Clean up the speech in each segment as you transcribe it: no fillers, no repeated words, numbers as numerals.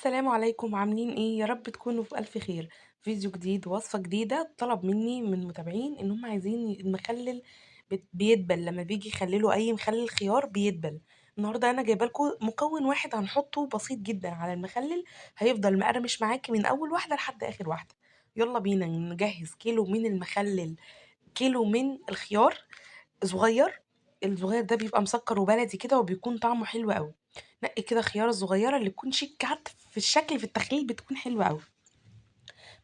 السلام عليكم، عاملين إيه؟ يا رب تكونوا في ألف خير. فيديو جديد، وصفة جديدة. طلب مني من متابعين إن هم عايزين المخلل بيدبل، لما بيجي يخللوا أي مخلل خيار بيدبل. النهارده أنا جايبة لكم مكون واحد هنحطه بسيط جدا على المخلل، هيفضل مقرمش معاكي من أول واحدة لحد آخر واحدة. يلا بينا نجهز كيلو من المخلل، كيلو من الخيار صغير. الصغير ده بيبقى مسكر وبلدي كده وبيكون طعمه حلو قوي. نقي كده خياره الصغيرة اللي تكون شيك حتى في الشكل، في التخليل بتكون حلوة قوي.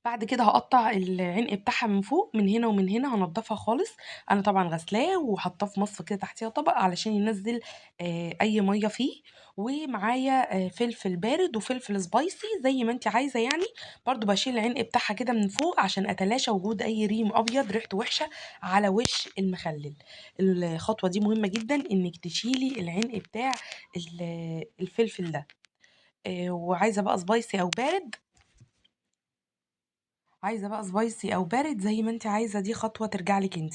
بعد كده هقطع العنق بتاعها من فوق، من هنا ومن هنا، هنضفها خالص. انا طبعا غسلاه وحطاه في مصفى كده تحتيها طبق علشان ينزل اي مية فيه. ومعايا فلفل بارد وفلفل spicy زي ما انت عايزه يعني. برضو بشيل العنق بتاعها كده من فوق عشان اتلاشى وجود اي ريم ابيض ريحته وحشة على وش المخلل. الخطوة دي مهمة جدا انك تشيلي العنق بتاع الفلفل ده. وعايزه بقى spicy او بارد، عايزه بقى spicy او بارد زي ما انت عايزه، دي خطوة ترجع لك انت.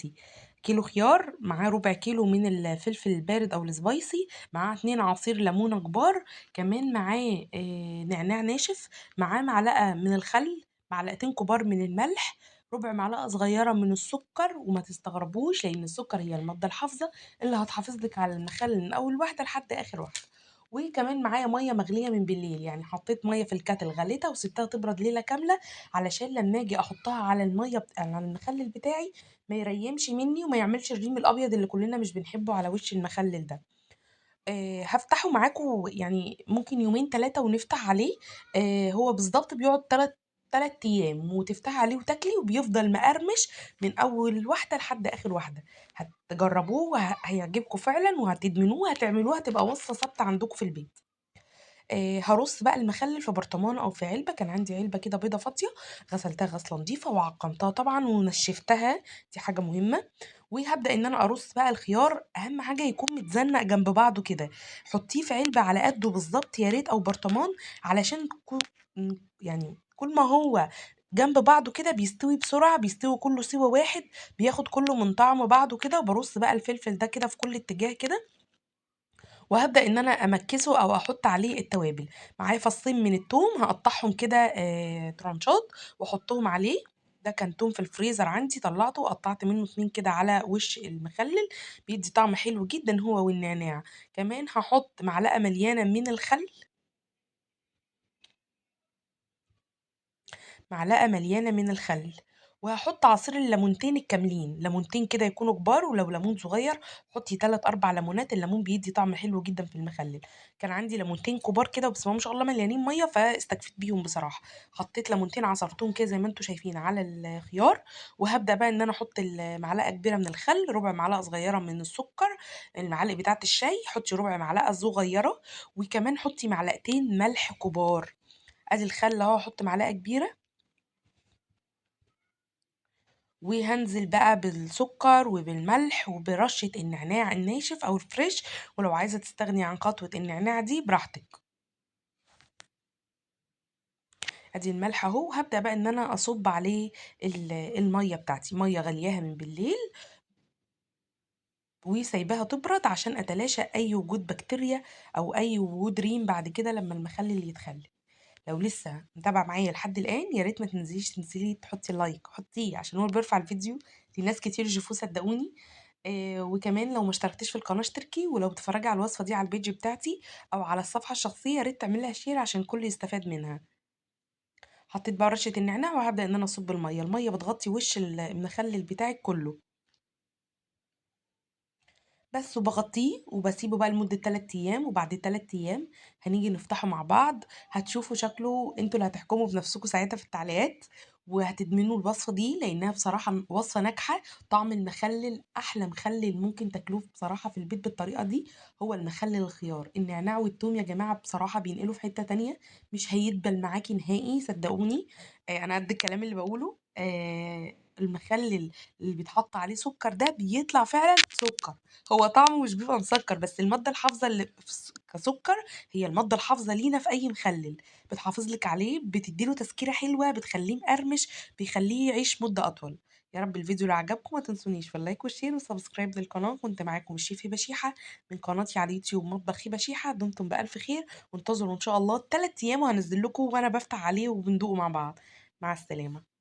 كيلو خيار معاه ربع كيلو من الفلفل البارد او ال spicy، معاه 2 عصير ليمونه كبار، كمان معاه نعناع ناشف، معاه معلقه من الخل، معلقتين كبار من الملح، ربع معلقه صغيرة من السكر. وما تستغربوش لان السكر هي المادة الحافظة اللي هتحافظ لك على المخلل من اول واحدة لحد اخر واحدة. وكمان معايا مية مغليه من بالليل، يعني حطيت مية في الكاتل غليتها وسبتها تبرد ليلة كاملة علشان لما اجي احطها على المية على المخلل بتاعي ما يريمش مني وما يعملش الريم الابيض اللي كلنا مش بنحبه على وش المخلل ده. هفتحه معاكم يعني ممكن يومين 3 ونفتح عليه. هو بالظبط بيقعد 3 ايام وتفتحي عليه وتاكلي، وبيفضل مقرمش من اول واحدة لحد اخر واحدة. هتجربوه هيعجبكم فعلا وهتدمنوه، هتعملوه، هتبقى وصفه ثابتة عندكم في البيت. هرص بقى المخلل في برطمان او في علبة. كان عندي علبة كده بيضة فاضية، غسلتها غسله نظيفة وعقمتها طبعا ونشفتها، دي حاجة مهمة. وهبدا ان انا ارص بقى الخيار. اهم حاجة يكون متزنق جنب بعضه كده، حطيه في علبة على قده بالظبط يا ريت، او برطمان، علشان يعني كل ما هو جنب بعضه كده بيستوي بسرعة، بيستوي كله سوا واحد، بياخد كله من طعم بعضه كده. وبرص بقى الفلفل ده كده في كل اتجاه كده، وهبدأ ان انا امكسه او احط عليه التوابل. معايا فصين من التوم هقطعهم كده ترانشات واحطهم عليه. ده كان توم في الفريزر عندي، طلعته وقطعت منه 2 كده على وش المخلل، بيدي طعم حلو جدا هو والنعناع. كمان هحط معلقة مليانة من الخل، معلقة مليانة من الخل، وهحط عصير الليمونتين الكاملين، ليمونتين كده يكونوا كبار، ولو ليمون صغير حطي 3-4 ليمونات، الليمون بيدي طعم حلو جدا في المخلل. كان عندي ليمونتين كبار كده وبس ما شاء الله مليانين مية، فاستكفيت بيهم بصراحة. حطيت ليمونتين عصرتهم كده زي ما انتم شايفين على الخيار. وهبدا بقى ان انا احط معلقه كبيرة من الخل، ربع معلقه صغيرة من السكر، المعالق بتاعه الشاي حطي ربع معلقه صغيرة، وكمان حطي معلقتين ملح كبار. ادي الخل اهو، احط معلقه كبيرة. وهنزل بقى بالسكر وبالملح وبرشة النعناع الناشف او الفريش، ولو عايزة تستغني عن خطوة النعناع دي براحتك. ادي الملح اهو. هبدأ بقى ان انا اصب عليه المية بتاعتي، مية غلياها من بالليل وسايباها تبرد عشان اتلاشى اي وجود بكتيريا او اي وجود ريم بعد كده لما المخلل يتخلل. لو لسه متابعه معايا لحد الان يا ريت ما تنزليش تنزلي تحطي like، حطيه عشان هو بيرفع الفيديو لناس كتير يشوفوه صدقوني. وكمان لو ما اشتركتيش في القناة اشتركي، ولو بتتفرجي على الوصفة دي على ال page بتاعتي او على الصفحة الشخصية يا ريت تعملي لها share عشان الكل يستفاد منها. حطيت بقى رشه النعناع وهبدا ان انا اصب المية. المية بتغطي وش المخلل بتاعك كله بس، وبغطيه وبسيبه بقى لمدة 3 أيام. وبعد 3 أيام هنيجي نفتحه مع بعض، هتشوفوا شكله، انتوا اللي هتحكموا بنفسكم ساعتها في التعليقات، وهتدمنوا الوصفة دي لأنها بصراحة وصفة ناجحة. طعم المخلل أحلى مخلل ممكن تاكلوه بصراحة في البيت بالطريقة دي هو المخلل الخيار. النعناع والثوم يا جماعة بصراحة بينقلوا في حتة تانية، مش هيدبل معاكي نهائي صدقوني. أنا قد الكلام اللي بقوله. المخلل اللي بيتحط عليه سكر ده بيطلع فعلا سكر، هو طعمه مش بيبقى مسكر، بس المادة الحافظة اللي كسكر هي المادة الحافظة لينا في أي مخلل، بتحافظ لك عليه، بتديله تسكيرة حلوة، بتخليه مقرمش، بيخليه يعيش مدة أطول. يا رب الفيديو لو عجبكم ما تنسونيش في ال like وال share وال subscribe للقناة. كنت معاكم الشيف هبة شيحة من قناتي على اليوتيوب مطبخ هبة شيحة. دمتم بألف خير، وانتظروا إن شاء الله 3 أيام وهنزل لكم وأنا بفتح عليه وبندوقه مع بعض. مع السلامة.